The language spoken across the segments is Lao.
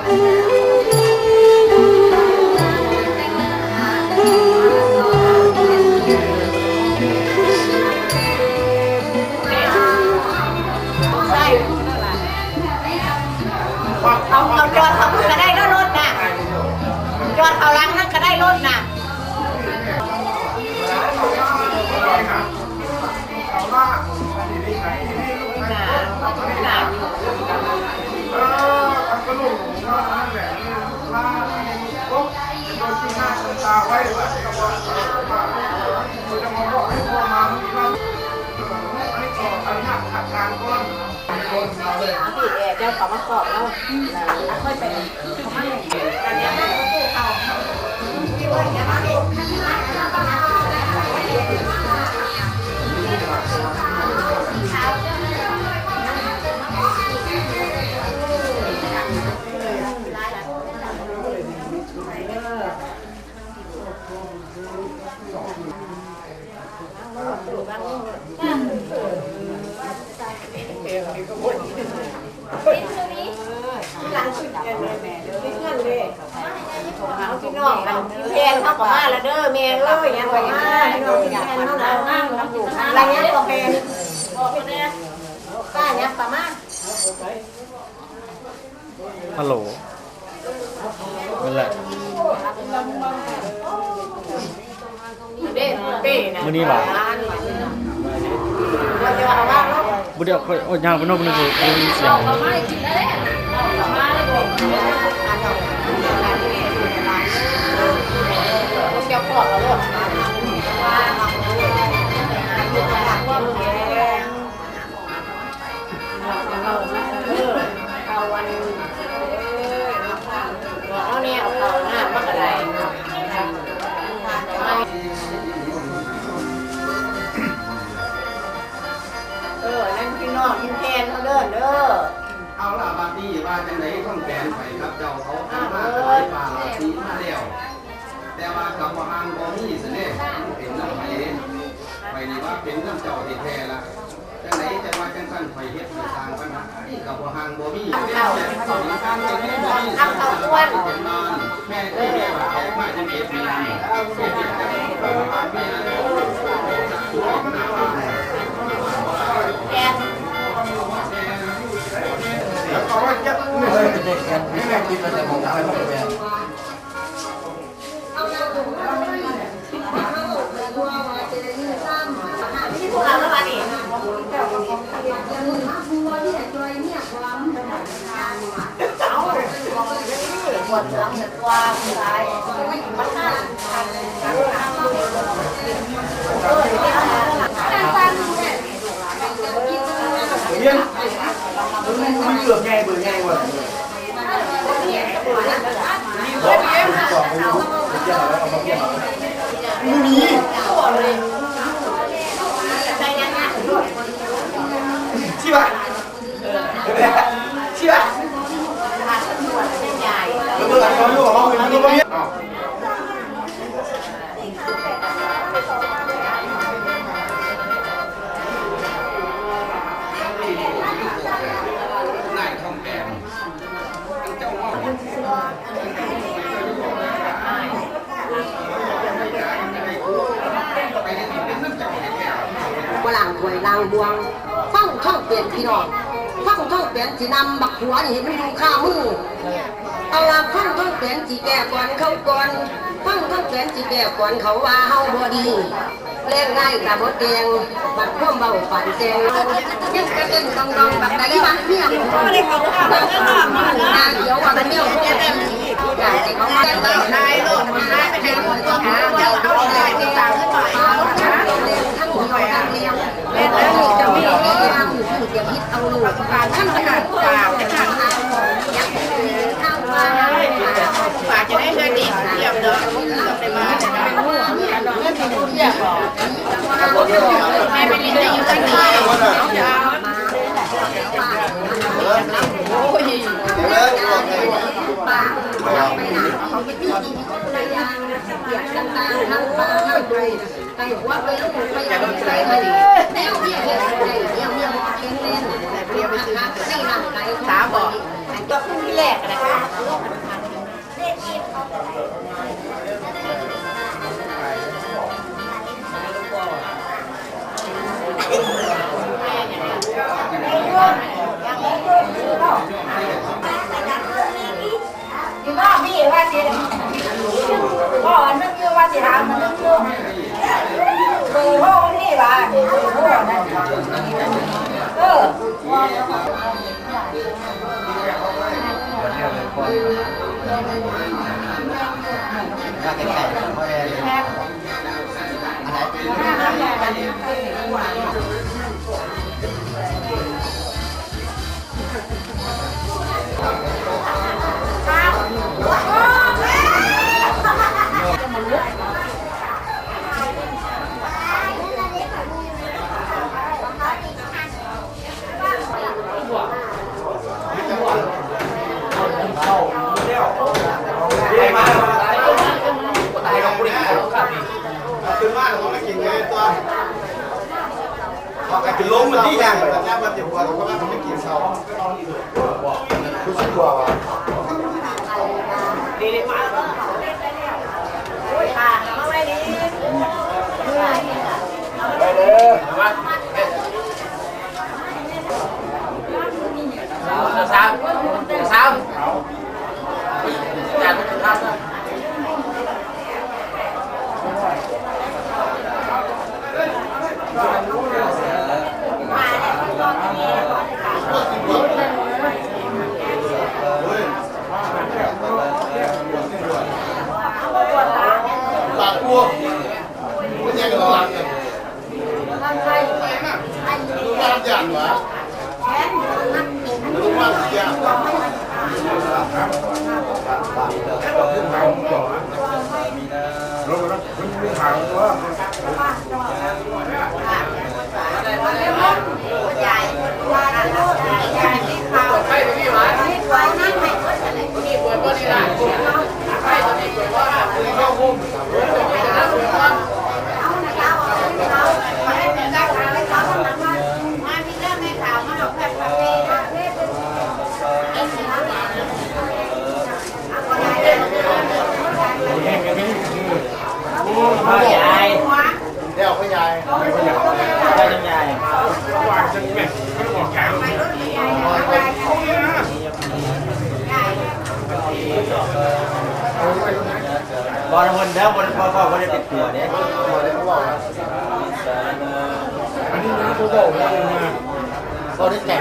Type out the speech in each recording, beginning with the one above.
ເອົາ ເອົາຈອດເຂົ້າພຸ້ນກະໄດ້ເນາະ ລົດນະ ຈອດເຂົ້າຫຼັງນັ້ນກະໄດ້ ລົດນະ. ເຈົ້າເຂົ້າມາຄອບເຮົາ ຄ່ອຍໄປ. ພີ່ນ້ອງ ແພນເຮົາກະມາລະເດີ ແມ່ເອີຍ ຍັງບໍ່ມາ ພີ່ນ້ອງ ແພນເຮົານະ ລະຍັງບໍ່ແພນ ປ້າຍັງປະມານ. ຮັລໂຫຼ ແມ່ນແຫຼະ ມື້ນີ້ຫວາ ບໍ່ໄດ້ ຂ້ອຍ ໂອ້ຍ ຍ່າງໄປນອກ ບໍ່ໄດ້ຍິນສຽງ. ເຂົ້າອັນ ບອກເຮົາແດ່ ເອົາເຂົ້ານ້ຳມາກະໄດ້. ເອີ ນັ້ນພີ່ນ້ອງຢູ່ແພນເຮົາເດີ ເດີ. ເອົາລະ ບາດນີ້ວ່າຈັ່ງໃດ ທ້ອງແປນ ຂ້ອຍກັບເຈົ້າເຂົາກັນມາກະໄດ້ປາລາສີມາແລ້ວ ແຕ່ວ່າກະບໍ່ຫ່າງບໍ່ມີຊັ້ນເດ ມັນເປັນນຳໃຜ ຂ້ອຍນີ້ວ່າເປັນນຳເຈົ້າແທ້ໆລະ. ຈັ່ງໃດຈັ່ງວ່າຈັ່ງຊັ້ນ ຂ້ອຍເຮັດໃຫ້ສ້າງບັນຫານີ້ກະບໍ່ຫ່າງບໍ່ມີ ເອົາເຂົ້າ ເອົາເຂົ້າ ເອົາເຂົ້າກ່ອນ ແມ່ນ ແມ່ນ ແມ່ນ ແມ່ນ ແມ່ນ ແມ່ນ ແມ່ນ ຮຽນ ເກືອບໃຫຍ່ ເບີໃຫຍ່ກວ່າ. ບໍ່ລ້າງຖ້ວຍລ້າງບ່ວງ ຟັງທ້ອງແປນພີ່ນ້ອງ ຟັງທ້ອງແປນຊິນຳບັກຂົວນີ້ໃຫ້ມັນຢູ່ຄາມື. ເອົາລະ ຟັງທ້ອງແປນຊິແກ້ກ່ອນເຂົາກ່ອນ ຟັງທ້ອງແປນຊິແກ້ກ່ອນເຂົາວ່າເຮົາບໍ່ດີ. ແລງໄດ້ກະບໍ່ແຕ່ງ ບັດຄວາມເວົ້າປານແຕ່ງ ຍັງກະເຕັ້ນດອງໆ ບັກໃດບັກເມຍ ໜ້າຂຽວວ່າເປັນແນວໂຄດ ຢາກໃຫ້ເຂົາແຕ່ງໄວ້ ທັງເດີນທັງແລ້ວ ແມ່ນເດີ ເຈົ້າມີແນວທາງທີ່ຈະຜິດເອົາໂລດ ຄັນເຂົາ ສາບບໍ່? ກໍຄືທີ່ແລກນະ ຢູ່ນອກນີ້ວ່າຊິ ບໍ່ ອັນໜຶ່ງຢູ່ວ່າຊິຖາມ ອັນໜຶ່ງຢູ່ ເບີໂທມັນນີ້ວ່າ ເບີໂທນັ້ນ ເອີ ເຂົາກະຊິລົງມາທີ່ຫຍັງ ແລ້ວມັນຈະປວດ ເຂົາກະວ່າເຂົາໄປກິນເຂົ້າ ຮູ້ສຶກວ່າ ໄປເດີ ສາວ ສາວ ບໍ່ນຳເພິ່ນເດີ ບໍ່ໄດ້ ພໍ່ ພໍ່ບໍ່ໄດ້ເປັນຕົວເດ້ ອັນນີ້ນະ ບໍ່ເວົ້ານະ ເວົ້າໄດ້ແຕ່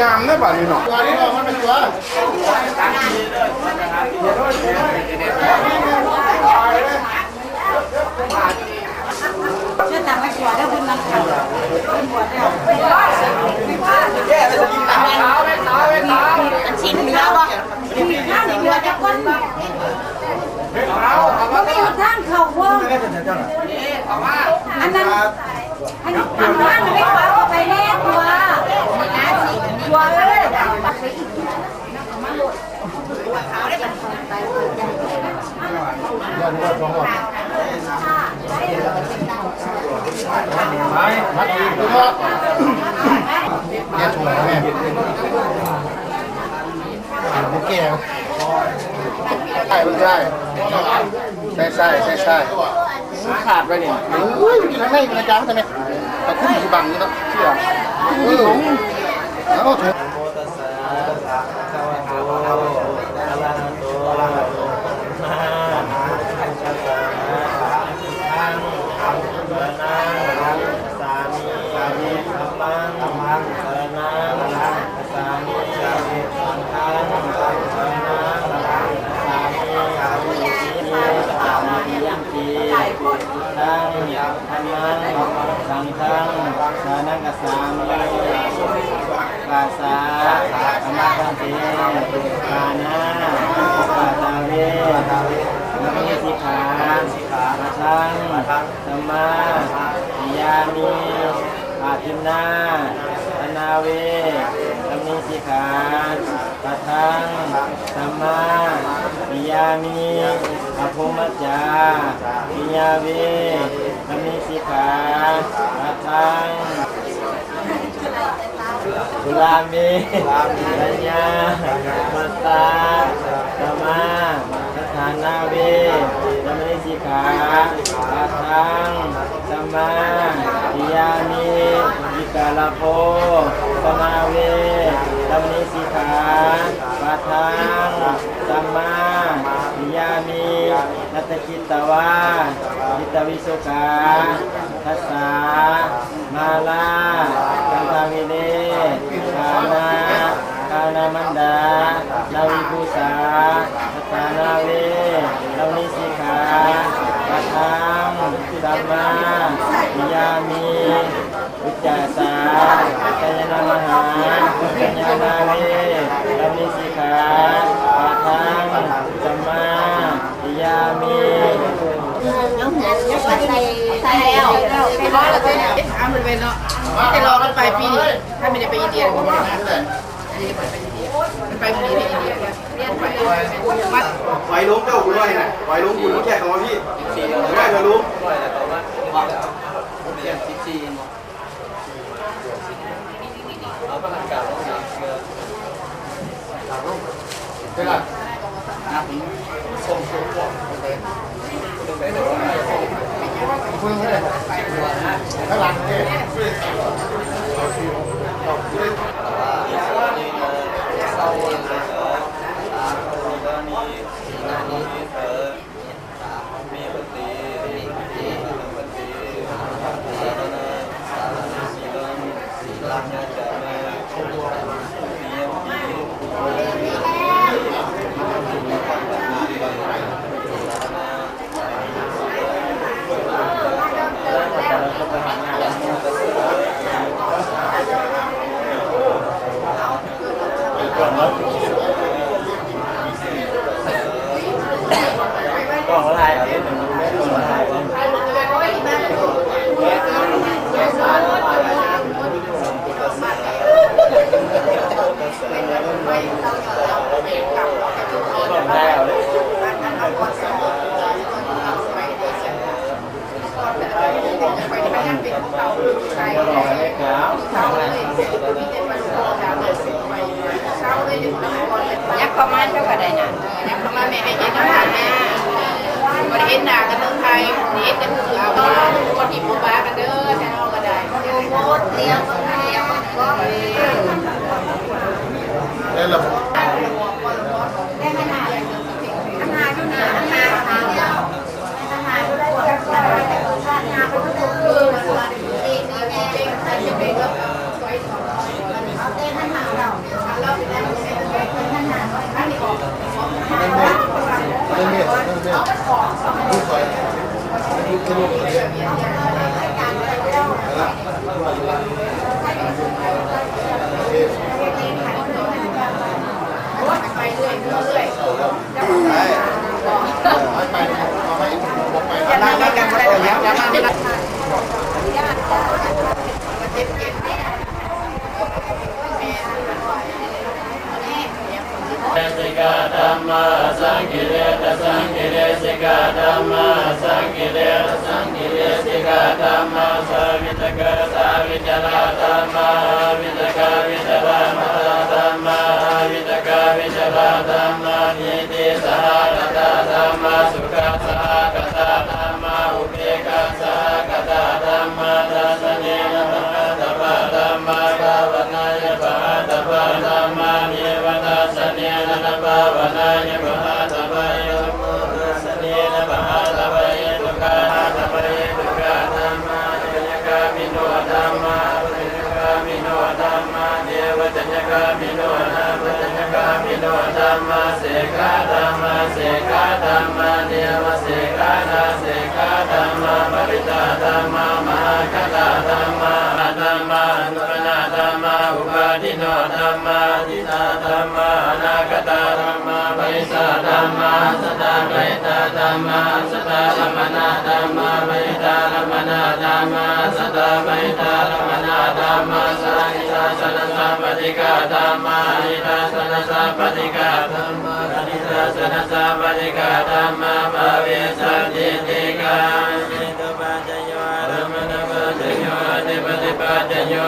ງາມເດ້ບາດນີ້ເນາະ ຕົວນີ້ເນາະ ມັນເປັນຕົວ ເຊີນຕາມໄປຂົວເດີ ເພິ່ນນັ່ງເຂົ້າ ເພິ່ນບວດແລ້ວ ອັນຊີ້ນເຫຼືອບໍ່? ທາງນີ້ເຫຼືອຈັກຄົນ ບໍ່ມີທາງເຂົ້າບໍ່? ອັນນັ້ນ ອັນ ອັນນັ້ນໄປຂວາກໍໄປແນ່ຕົວ ຕົວເອີຍ ໂອເຄ ໃສ່ ໃສ່ ໃສ່ ຂາດໄວ້ນີ້ ໂອ້ຍ ຢູ່ທາງໃນ ອາຈານ ທາງໃນ ຕະຄຸ່ມຊິບັງຢູ່ເນາະ ເອີ ເອົາ ໂມຕັດສະ ພະຄະວະໂຕ ອະລະຫະໂຕ ສຳມາ ທຳມັງ ສັງຄັງ ສະຣະນັງ ກະສາມິ ກາສາ ອາມະ ພັນເຕ ປານາ ປາທາເວ ລະເວ ສະມິງ ສິກຂາ ປະທັງ ສຳມາ ຕິຍາມິ ອາທິນນາ ອະນາເວ ລະເວ ສະມິງ ສິກຂາ ປະທັງ ສຳມາ ຕິຍາມິ ອະໂພມະຈາ ຕິຍາເວ ລະເວ ສະມິງ ສິກຂາ ປະທັງ ສຸລາເມ ລະຍາ ມັດຕາ ສະມາ ສະຖານາເວ ລະເວ ສະມິງ ສິກຂາ ປະທັງ ສຳມາ ຕິຍາມິ ວິກາລະໂພ ສະມາເວ ລະເວ ສະມິງ ສິກຂາ ປະທັງ ສຳມາ ຕິຍາມິ ນັດຖະກິດຕະວາ ຈິດຕະວິສຸກາ ທັດສາ ມາລາ ກັນທາວິເລ ການາ ການາມັນດາ ນາວິພູສາ ສະຖານາເວ ລະເວ ສະມິງ ສິກຂາ ປະທັງ ສຳມາ ຕິຍາມິ ອຸດຈາສາ ໄຊຍະນາມະຫາ ໄຊຍະນາເວ ລະເວ ສະມິງ ສິກຂາ ປະທັງ ສຳມາ ຕິຍາມິ. ເອົາເງິນໄປໃສ່ ໃສ່ແລ້ວ ເອົາເງິນໄປເນາະ ມີແຕ່ລໍກັນໄປປີນີ້ ຖ້າໄມ່ໄດ້ໄປອິນເດຍ ມັນໄປບໍ່ດີ ໄປອິນເດຍ ໄປລົງເຈົ້າ ໄປລົງ ໄປລົງ ໄປລົງ ໄປລົງ ໄປລົງ ໄປລົງ ຍັບເຂົ້າມາເຈົ້າກໍໄດ້ນະ ຍັບເຂົ້າມາແມ່ໄດ້ເຫັນໜ້າແມ່ ບໍ່ໄດ້ເຫັນໜ້າກັນເມືອງໄທ ເຫັນແຕ່ຜູ້ອື່ນ ບໍ່ຕິດບໍ່ປາກັນເດີ ແຕ່ເຮົາກໍໄດ້ ຢູ່ໝົດ ລຽວເບິ່ງ ລຽວເບິ່ງ ເອີ ໄດ້ລະບໍ່? Sikha dhamma, asaṅkiliṭṭhasaṅkiliṭṭhikā dhamma, asaṅkiliṭṭhasaṅkiliṭṭhikā dhamma, savitakkasavicārā dhamma, avitakkavicāramattā dhamma, avitakkavicārā dhamma, pītisahagatā dhamma, sukhasahagatā dhamma, upekkhāsahagatā dhamma, dassanena pahātabbā dhamma, bhāvanāya pahātabbā dhamma, nevadas sanena na bhāvanāya pahātabbahetukā, dassanena pahātabbahetukā, pahātabbahetukā dhammā, akayagāmino dhammā, Dhamma, atītā dhammā, anāgatā dhammā, paccuppannā dhammā, ajjhattā bahiddhā dhammā, ajjhattaṃ arammanaṃ dhammā, bahiddhā arammanaṃ dhammā, ajjhattā bahiddhā arammanaṃ dhammā, saṃhītāsanasappaṭighā dhammā, anidassanasappaṭighā dhammā, anidassanasappaṭighā dhammā, bhāvissantīti. Kaṃ? Hetupaccayo, ārammaṇapaccayo, adhipatipaccayo,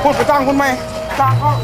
ພຸ້ນໄປຕັ້ງພຸ້ນໃໝ່ ຕັ້ງເອົາ.